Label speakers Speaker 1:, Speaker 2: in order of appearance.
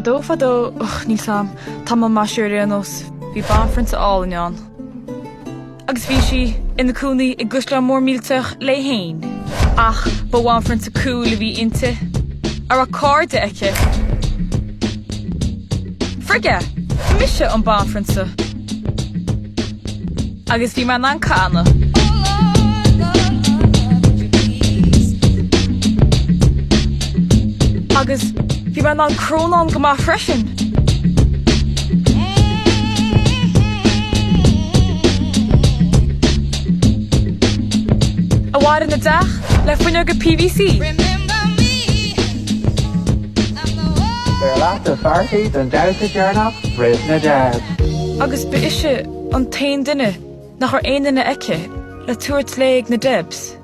Speaker 1: Fadó fadó, och, níl 's a'm, tamall maith siar ar aon nós, bhí banphrionsa álainn ann. Agus bhí sí ina cónaí i gcaisleán mór millteach léi féin. Ach ba bhanphrionsa cool a bhí inti, a raibh cairde aici. Frig yeah, mise an banphrionsa. Agus bhí mé in ann canadh. Agus bhí mé in ann crónán go maith freisin. A mhaireann i dteach le fuinneoga PVC.
Speaker 2: Beir leat do pháirtí don damhsa deireanach roimh na Debs.
Speaker 1: Agus ba ise an t-aon duine nach raibh aon duine aici le tabhairt léi ag na Debs.